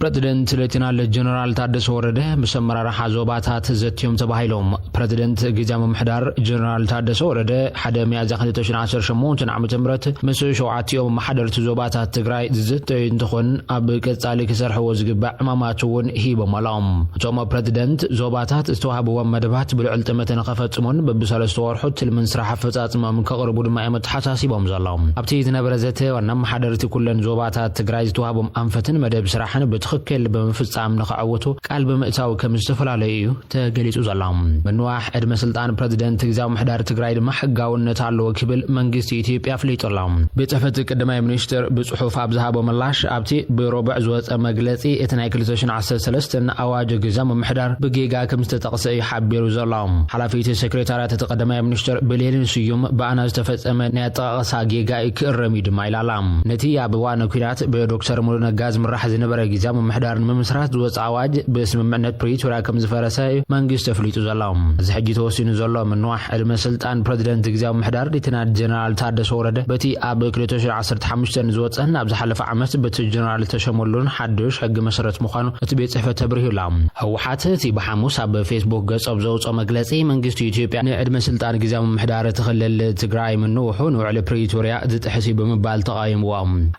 ፕረዚደንት ሌተናል ጀነራል ታደሰ ወረደ ምስ ኣመራርሓ ዞባታት ዘትዮም ተባሂሎም። ፕረዚደንት ግዝያዊ ምምሕዳር ጀነራል ታደሰ ወረደ ሓደ ሚያዝያ ክልተ ሽሕን ዓሰርተ ሸሞንተን ዓመተ ምህረት ምስ ሸውዓቲኦም ኣመሓደርቲ ዞባታት ትግራይ ዝዝተዩ እንትኾን፣ ኣብ ቀጻሊ ክሰርሕዎ ዝግባእ ዕማማት እውን ሂቦም ኣለዉ። እቶም ፕረዚደንት፣ ዞባታት ዝተዋህብዎም መደባት ብልዑል ጠመተ ንኸፈጽሙን በብሰለስተ ወርሑ ትልምን ስራሕ ኣፈጻጽሞም ከቕርቡ ድማ እዮም ኣተሓሳሲቦም ዘለዉ። ኣብቲ ዝነበረ ዘተ፣ ዋና ኣመሓደርቲ ኩለን ዞባታት ትግራይ ዝተዋህቦም ኣንፈትን መደብ ስራሕን ብትኽክል ብምፍጻም ንኸዕውቱ ቃል ብምእታው ከም ዝተፈላለዩ እዩ ተገሊጹ ዘሎ። ምንዋሕ ዕድመ ስልጣን ፕረዚደንት ግዝያዊ ምምሕዳር ትግራይ ድማ ሕጋውነት ኣለዎ ክብል መንግስቲ ኢትዮጵያ ኣፍሊጡ ኣሎ። ቤት ጽሕፈት ቀዳማይ ሚኒስትር ብጽሑፍ ኣብ ዝሃቦ ምላሽ፣ ኣብቲ ብሮብዕ ዝወጸ መግለጺ፣ እቲ ናይ ክልተ ሽሕን ዓሰርተ ሰለስተን ኣዋጅ ግዝያዊ ምምሕዳር ብጌጋ ከም ዝተጠቕሰ እዩ ሓቢሩ ዘሎ። ሓላፊት ሴክሬታርያት እቲ ቀዳማይ ሚኒስትር ብሌን ስዩም፣ ብኣና ዝተፈጸመ ናይ ኣጠቓቕሳ ጌጋ እዩ፣ ክእረም እዩ ድማ ኢላ ኣላ። ነቲ ኣብ እዋን ኲናት ብዶክተር ሙሉ ነጋ ዝምራሕ ዝነበረ ግዝያዊ ምምሕዳር ንምምስራት ዝወጸ ኣዋጅ ብስምምዕነት ፕሪቶርያ ከም ዝፈረሰ እዩ መንግስቲ ኣፍሊጡ ዘሎ። እዚ ሕጂ ተወሲኑ ዘሎ ምንዋሕ ዕድመ ስልጣን ፕረዚደንት ግዝያዊ ምምሕዳር ሌተናል ጀነራል ታደሰ ወረደ በቲ ኣብ ክልተ ሽሕን ዓሰርተ ሓሙሽተን ዝወጸን ኣብ ዝሓለፈ ዓመት በቲ ጀነራል ዝተሸመሉን ሓድሽ ሕጊ መሰረት ምዃኑ እቲ ቤት ጽሕፈት ተብሪሁ ኣሎ። ህወሓት እቲ ብሓሙስ ኣብ ፌስቡክ ገጹ ኣብ ዘውጽኦ መግለጺ፣ መንግስቲ ኢትዮጵያ ንዕድመ ስልጣን ግዝያዊ ምምሕዳር እቲ ክልል ትግራይ ምንውሑ ንውዕሊ ፕሪቶርያ ዝጥሕስ እዩ ብምባል ተቓይምዎ።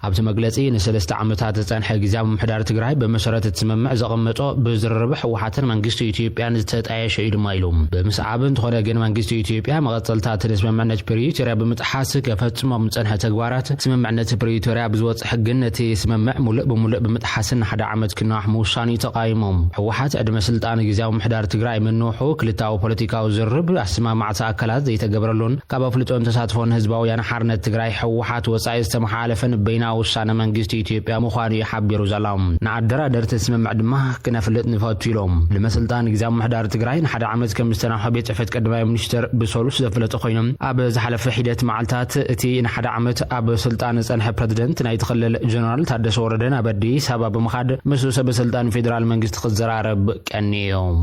ኣብቲ መግለጺ፣ ንሰለስተ ዓመታት ዝጸንሐ ግዝያዊ ምምሕዳር ትግራይ ብመሰረት እቲ ስምምዕ ዘቐመጦ ብዝርርብ ህወሓትን መንግስቲ ኢትዮጵያን ዝተጣየሸ እዩ ድማ ኢሉ። ብምስዓብ እንተኾነ ግን መንግስቲ ኢትዮጵያ መቐጸልታ እቲ ንስምምዕነት ፕሪቶርያ ብምጥሓስ ከፈጽሞም ዝጸንሐ ተግባራት ስምምዕነት ፕሪቶርያ ብዝወጽእ ሕግን ነቲ ስምምዕ ሙሉእ ብሙሉእ ብምጥሓስን ንሓደ ዓመት ክነዋሕ ምውሳኑ እዩ ተቓይሞም። ህወሓት ዕድመ ስልጣን ግዝያዊ ምምሕዳር ትግራይ ምንውሑ ክልታዊ ፖለቲካዊ ዝርርብ ኣሰማማዕቲ ኣካላት ዘይተገበረሉን ካብ ኣፍልጦን ተሳትፎን ህዝባውያን ሓርነት ትግራይ ህወሓት ወጻኢ ዝተመሓላለፈን በይናዊ ውሳነ መንግስቲ ኢትዮጵያ ምዃኑ እዩ ሓቢሩ ዘሎ። ንኣደራደርቲ ስምምዕ ድማ ክነፍልጥ ንፈቱ ኢሎም። ዕድመ ስልጣን ግዝያዊ ምምሕዳር ትግራይ ንሓደ ዓመት ከም ዝተናውሐ ቤት ጽሕፈት ቀዳማይ ሚኒስትር ብሰሉስ ዘፍለጠ ኮይኑ፣ ኣብ ዝሓለፈ ሒደት መዓልታት እቲ ንሓደ ዓመት ኣብ ስልጣን ዝጸንሐ ፕረዚደንት ናይቲ ክልል ጀነራል ታደሰ ወረደ ናብ ኣዲስ ኣበባ ብምኻድ ምስ ሰበ ስልጣን ፌደራል መንግስቲ ክዘራረብ ቀንዮም።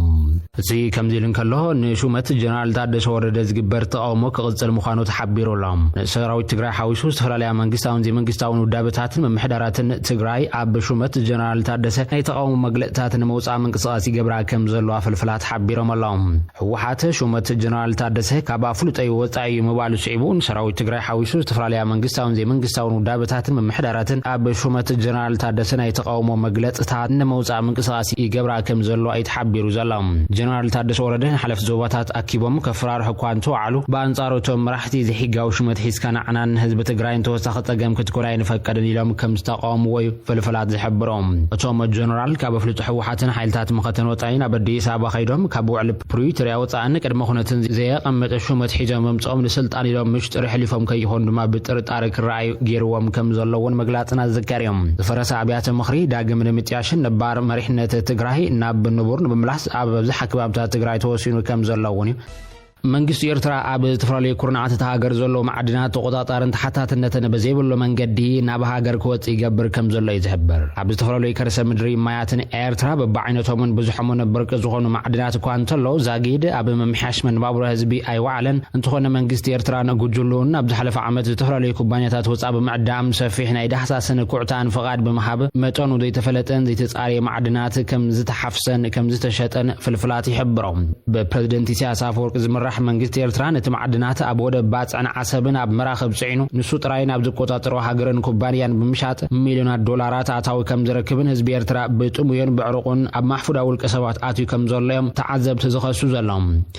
እዚ ከምዚ ኢሉ እንከሎ፣ ንሹመት ጀነራል ታደሰ ወረደ ዝግበር ተቓውሞ ክቕጽል ምዃኑ ተሓቢሩ ኣሎ። ሰራዊት ትግራይ ሓዊሱ ዝተፈላለያ መንግስታውን ዘይመንግስታውን ውዳበታትን ምምሕዳራትን ትግራይ ኣብ ሹመት ጀነራል ታደሰ ናይ ተቓውሞ መግለጽታት ንምውጻእ ምንቅስቓስ ይገብራ ከም ዘለዋ ፍልፍላት ሓቢሮም ኣለዉ። ህወሓት ሹመት ጀነራል ታደሰ ካብ ኣፍልጦይ ወጻኢ እዩ ምባሉ ስዒቡ፣ ንሰራዊት ትግራይ ሓዊሱ ዝተፈላለያ መንግስታውን ዘይመንግስታውን ውዳበታትን ምምሕዳራትን ኣብ ሹመት ጀነራል ታደሰ ናይ ተቓውሞ መግለጽታት ንምውጻእ ምንቅስቓስ ይገብራ ከም ዘለዋ እዩ ተሓቢሩ ዘሎ። ጀነራል ታደሰ ወረደ ንሓለፍቲ ዞባታት ኣኪቦም ከፈራርሑ እኳ እንተወዓሉ፣ ብኣንጻሩ እቶም መራሕቲ ዘይሕጋዊ ሹመት ሒዝካ ንዓናን ንህዝቢ ትግራይን ተወሳኺ ጸገም ክትኮን ኣይንፈቅድን ኢሎም ከም ዝተቓወምዎ እዩ ፍልፍላት ዝሕብሮ። እቶም ጀነራል ካብ ኣፍልጦ ህወሓትን ሓይልታት መኸተን ወጻኢ ናብ ኣዲስ ኣበባ ከይዶም ካብ ውዕሊ ፕሪቶርያ ወጻእን ቅድመ ኩነትን ዘየቐመጠ ሹመት ሒዞም ምምጽኦም ንስልጣን ኢሎም ምሽጥር የሕሊፎም ከይኾኑ ድማ ብጥርጣረ ክረኣዩ ገይርዎም ከም ዘለውን መግላጽና ዝዝከር እዮም። ዝፈረሰ ኣብያተ ምኽሪ ዳግም ንምጥያሽን ነባር መሪሕነት ትግራይ ናብ ንቡር ንምምላስ ኣብ ኣብዝሓ ከባብታት ትግራይ ተወሲኑ ከም ዘሎ እውን እዩ። መንግስቲ ኤርትራ ኣብ ዝተፈላለዩ ኩርናዓት እታ ሃገር ዘለዉ ማዕድናት ተቆጣጣርን ተሓታትነትን ብዘይብሉ መንገዲ ናብ ሃገር ክወጽእ ይገብር ከም ዘሎ እዩ ዝሕበር። ኣብ ዝተፈላለዩ ከርሰ ምድሪ ማያትን ኤርትራ በብዓይነቶምን ብዙሖምን ብርቂ ዝኾኑ ማዕድናት እኳ እንተለዉ፣ ዛጊድ ኣብ ምምሕያሽ መነባብሮ ህዝቢ ኣይወዓለን። እንተኾነ መንግስቲ ኤርትራን ጉጅሉኡን ኣብ ዝሓለፈ ዓመት ዝተፈላለዩ ኩባንያታት ወጻኢ ብምዕዳም ሰፊሕ ናይ ዳህሳስን ኩዕታን ፍቓድ ብምሃብ መጠኑ ዘይተፈለጠን ዘይተጻረየ ማዕድናት ከም ዝተሓፍሰን ከም ዝተሸጠን ፍልፍላት ይሕብሮ። ብፕረዚደንት ኢሳያስ ኣፈወርቂ ዝምራሕ መንግስቲ ኤርትራ ነቲ ማዕድናት ኣብ ወደብ ባጽዕን ዓሰብን ኣብ መራኽብ ጽዒኑ ንሱ ጥራይ ናብ ዝቆጻጸሮ ሃገርን ኩባንያን ብምሻጥ ሚልዮናት ዶላራት ኣታዊ ከም ዝረክብን ህዝቢ ኤርትራ ብጥሙዮን ብዕሩቑን ኣብ ማሕፉዳ ውልቀ ሰባት ኣትዩ ከም ዘሎ እዮም ተዓዘብቲ ዝኸሱ ዘለዉ።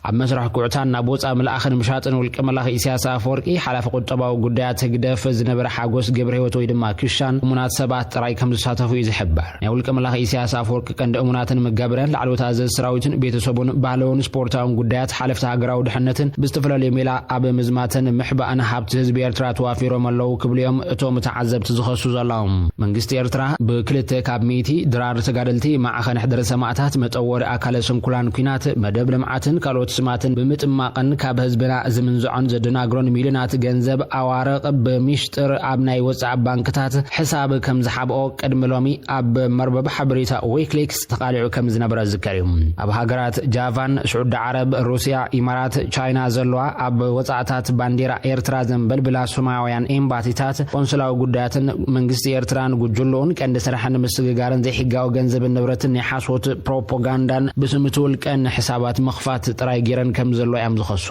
ኣብ መስርሕ ኩዕታን ናብ ወጻኢ ምልኣኽን ምሻጥን ውልቀ መላኺ ኢሳያስ ኣፈወርቂ ሓላፊ ቁጠባዊ ጉዳያት ህግደፍ ዝነበረ ሓጎስ ገብረ ህይወት ወይ ድማ ክሻን እሙናት ሰባት ጥራይ ከም ዝሳተፉ እዩ ዝሕበር። ናይ ውልቀ መላኺ ኢሳያስ ኣፈወርቂ ቀንዲ እሙናትን መጋበርያን ላዕለዎት ኣዘዝቲ ሰራዊትን ቤተሰቡን ባህላውን ስፖርታውን ጉዳያት ሓለፍቲ ሃገራዊ ድሕነትን ብዝተፈላለየ ሜላ ኣብ ምዝማትን ምሕባእን ሃብቲ ህዝቢ ኤርትራ ተዋፊሮም ኣለዉ ክብሉ እዮም እቶም ተዓዘብቲ ዝኸሱ ዘለዉ። መንግስቲ ኤርትራ ብክልተ ካብ ሚእቲ ድራር ተጋደልቲ ማዕኸን ሕድሪ ሰማእታት፣ መጠወሪ ኣካለ ስንኩላን ኲናት፣ መደብ ልምዓትን ካልኦት ስማትን ብምጥማቕን ካብ ህዝብና ዝምንዝዖን ዘደናግሮን ሚልዮናት ገንዘብ ኣዋርቕ ብሚሽጥር ኣብ ናይ ወጻኢ ባንክታት ሕሳብ ከም ዝሓብኦ ቅድሚ ሎሚ ኣብ መርበብ ሓበሬታ ዊክሊክስ ተቓሊዑ ከም ዝነበረ ዝዝከር እዩ። ኣብ ሃገራት ጃቫን፣ ስዑዲ ዓረብ፣ ሩስያ፣ ኢማራት፣ ቻይና ዘለዋ ኣብ ወጻእታት ባንዲራ ኤርትራ ዘንበልብላ ሰማያውያን ኤምባሲታት፣ ቆንስላዊ ጉዳያትን መንግስቲ ኤርትራን ጉጅልኡን ቀንዲ ስራሕን ምስግጋርን ዘይሕጋዊ ገንዘብን ንብረትን ናይ ሓሶት ፕሮፓጋንዳን ብስም እቲ ውልቀን ሕሳባት ምኽፋት ጥራይ ገይረን ከም ዘሎ እዮም ዝኸሱ።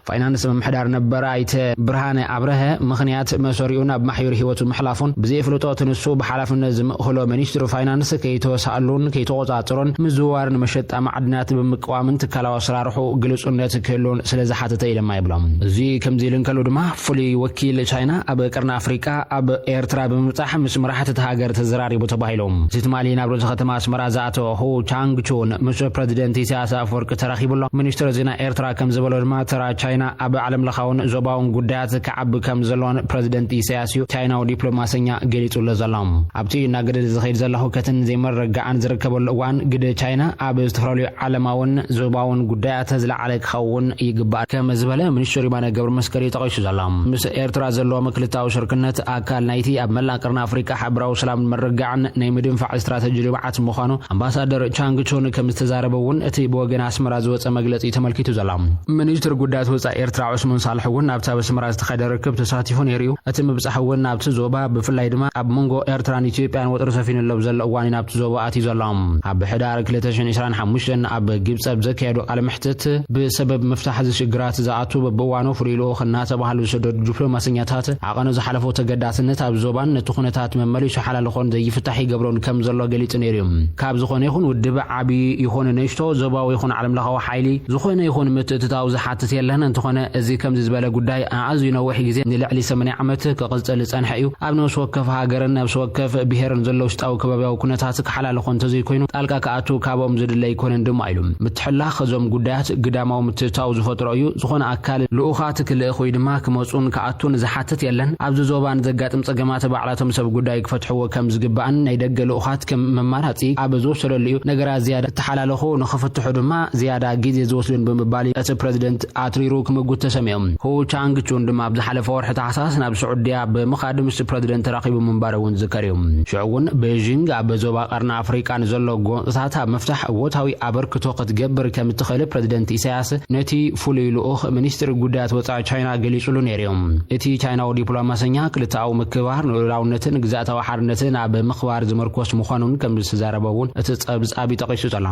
ፋይናንስ ምምሕዳር ነበር ኣይተ ብርሃነ ኣብረሀ ምኽንያት መሰሪኡ ናብ ማሕዩር ህይወቱ ምሕላፉን ብዘይፍልጦ እቲ ንሱ ብሓላፍነት ዝምእክሎ ሚኒስትሪ ፋይናንስ ከይተወሳኣሉን ከይተቆጻጸሮን ምዝውዋርን መሸጣ ማዕድናት ብምቅዋምን ትካላዊ ኣሰራርሑ ግልጹነት ክህሉን ስለ ዝሓተተ ኢለማ ይብሎም። እዚ ከምዚ ኢሉ እንከሎ ድማ ፍሉይ ወኪል ቻይና ኣብ ቀርኒ ኣፍሪቃ ኣብ ኤርትራ ብምብጻሕ ምስ መራሕቲ እቲ ሃገር ተዘራሪቡ ተባሂሉ። እዚ ትማሊ ናብ ርእሰ ከተማ ኣስመራ ዝኣተወ ሁ ቻንግ ቹን ምስ ፕረዚደንት ኢሳያስ ኣፈወርቂ ተራኺቡ ኣሎ። ሚኒስትር ዜና ኤርትራ ከም ዝበሎ ድማ ተራ ቻይና ኣብ ዓለም ለኻውን ዞባውን ጉዳያት ክዓቢ ከም ዘለዎን ፕረዚደንት ኢሳያስ እዩ ቻይናዊ ዲፕሎማሰኛ ገሊጹ ኣሎ ዘሎ። ኣብቲ እናገደደ ዝኸይድ ዘሎ ህውከትን ዘይመረጋኣን ዝርከበሉ እዋን ግደ ቻይና ኣብ ዝተፈላለዩ ዓለማውን ዞባውን ጉዳያት ዝለዓለ ክኸውን ይግባእ ከም ዝበለ ሚኒስትር የማነ ገብረ መስቀል እዩ ጠቒሱ ዘሎ። ምስ ኤርትራ ዘለዎ ምክልታዊ ሽርክነት ኣካል ናይቲ ኣብ መላእ ቀርኒ ኣፍሪቃ ሓበራዊ ሰላምን መረጋዕን ናይ ምድንፋዕ ስትራተጂ ልምዓት ምዃኑ ኣምባሳደር ቻንግ ቹን ከም ዝተዛረበ እውን እቲ ብወገን ኣስመራ ዝወጸ መግለጺ ተመልኪቱ ዘሎ። ሚኒስትር ጉዳያት ወጻኢ ኤርትራ ዑስማን ሳልሕ እውን ኣብቲ ኣብ ኣስመራ ዝተኻየደ ርክብ ተሳቲፉ ነይሩ እዩ። እቲ ምብጻሕ እውን ኣብቲ ዞባ ብፍላይ ድማ ኣብ መንጎ ኤርትራን ኢትዮጵያን ወጥሪ ሰፊኑ ኣሎ ኣብ ዘሎ እዋን እዩ ናብቲ ዞባ ኣትዩ ዘሎ። ኣብ ሕዳር ክልተ ሽሕን ዕስራን ሓሙሽተን ኣብ ግብጺ ኣብ ዘካየዶ ቃለ መሕትት ብሰበብ ምፍታሕ እዚ ሽግራት ዝኣቱ በብእዋኑ ፍሉይ ልኡኽ እናተባህሉ ዝሰደዱ ዲፕሎማሰኛታት ዓቐኑ ዝሓለፎ ተገዳስነት ኣብ ዞባን ነቲ ኩነታት መመሊሱ ሓላልኾን ዘይፍታሕ ይገብሮን ከም ዘሎ ገሊጹ ነይሩ እዩ። ካብ ዝኾነ ይኹን ውድብ ዓቢ ይኹን ንእሽቶ ዞባዊ ይኹን ዓለምለኻዊ ሓይሊ ዝኾነ ይኹን ምትእትታው ዝሓትት የለን። እንተኾነ እዚ ከምዚ ዝበለ ጉዳይ ኣዝዩ ነዊሕ ግዜ ንልዕሊ ሰማንያ ዓመት ክቕጽል ዝጸንሐ እዩ። ኣብ ነፍሲ ወከፍ ሃገርን ነፍሲ ወከፍ ብሄርን ዘሎ ውሽጣዊ ከባቢያዊ ኩነታት ክሓላልኾ እንተዘይኮይኑ ጣልቃ ክኣቱ ካብኦም ዝድለ ኣይኮነን ድማ ኢሉ። ምትሕላኽ እዞም ጉዳያት ግዳማዊ ምትእትታው ዝፈጥሮ እዩ። ዝኾነ ኣካል ልኡኻት ክልእኽ ወይ ድማ ክመጹን ክኣቱን ዝሓትት የለን። ኣብዚ ዞባ ንዘጋጥም ጸገማት ባዕላቶም ሰብ ጉዳይ ክፈትሕዎ ከም ዝግባእን ናይ ደገ ልኡኻት ከም መማራጺ ኣብ ዝወሰደሉ እዩ። ነገራት ዝያዳ ክተሓላለኹ ንኽፍትሑ ድማ ዝያዳ ግዜ ዝወስዱን ብምባል እቲ ፕረዚደንት ኣትሪሩ ክምጉት ተሰሚዑ። ሁ ቻንግ ቹን ድማ ኣብ ዝሓለፈ ወርሒ ታሕሳስ ናብ ስዑድያ ብምኻድ ምስ ፕረዚደንት ተራኺቡ ምንባሩ እውን ዝዝከር እዩ። ሽዑ እውን ቤጂንግ ኣብ ዞባ ቀርኒ ኣፍሪቃ ንዘሎ ጎንፅታት ኣብ ምፍታሕ እወታዊ ኣበርክቶ ክትገብር ከም እትኽእል ፕረዚደንት ኢሳያስ ነቲ ፍሉይ ልኡኽ ሚኒስትሪ ጉዳያት ወጻኢ ቻይና ገሊጹሉ ነይሩ እዩ። እቲ ቻይናዊ ዲፕሎማሰኛ ክልተኣዊ ምክብባር ንልኡላውነትን ግዝኣታዊ ሓርነትን ኣብ ምኽባር ዝምርኮስ ምዃኑን ከም ዝተዛረበ እውን እቲ ጸብጻብ እዩ ጠቒሱ ዘሎ።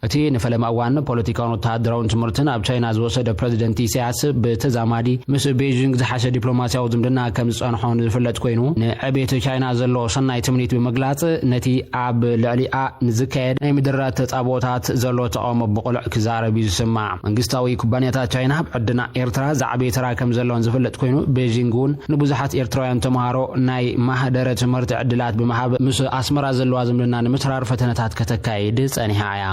እቲ ንፈለማ እዋን ፖለቲካውን ወተሃደራውን ትምህርትን ኣብ ቻይና ዝወሰደ ፕረዚደንት ኢሳያስ ብተዛማዲ ምስ ቤጂንግ ዝሓሸ ዲፕሎማስያዊ ዝምድና ከም ዝጸንሖ ዝፍለጥ ኮይኑ፣ ንዕቤት ቻይና ዘለዎ ሰናይ ትምኒት ብምግላጽ ነቲ ኣብ ልዕሊኣ ንዝካየድ ናይ ምድራት ተጻብኦታት ዘሎ ተቓውሞ ብቕሉዕ ክዛረብ እዩ ዝስማዕ። መንግስታዊ ኩባንያታት ቻይና ኣብ ዕድና ኤርትራ ዝዓበየ ተራ ከም ዘለዎን ዝፍለጥ ኮይኑ፣ ቤጂንግ እውን ንብዙሓት ኤርትራውያን ተምሃሮ ናይ ማህደረ ትምህርቲ ዕድላት ብምሃብ ምስ ኣስመራ ዘለዋ ዝምድና ንምትራር ፈተነታት ከተካይድ ጸኒሓ እያ።